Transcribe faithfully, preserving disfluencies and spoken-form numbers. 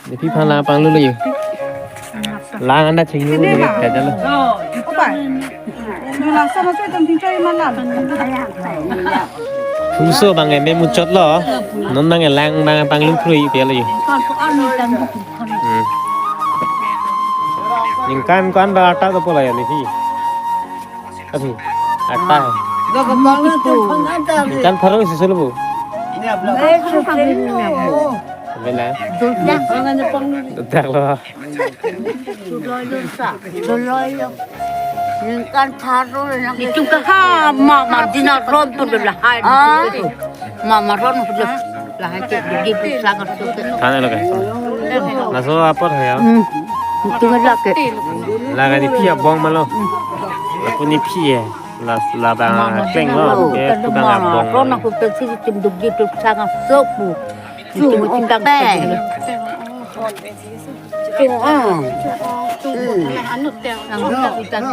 Nephi aphan lang panglulo yo. Lang anda chinglu ne kajalo. Opa. Nula sama saya dan tingkai mana? Pungso abang eme muchotlo. Non abang lang abang panglu krui pelo yo. Hmm. Ningkan ko-an ba ata do pola yo nephi. Ati, ata. Ningkan pharo isi solo bo. Bela. Dotang lo. Ningkan pharo. Itum ke ha ma ma dina ron tu bela hai. Ah. Ma ma ron tu bela hai ke di di sangat tu ke. Thana lo ke. Laso apor hai ya. Hmm. Itum lake. Lake nephi abong malo. Lapu nephi ya. Las labang kleng lo. Ke tukang abong. Ron aku ke si itum duk di tu sangat sok bu. Itum itum kang. Tung ah. Hmm. Anu teng. Nang itum itum.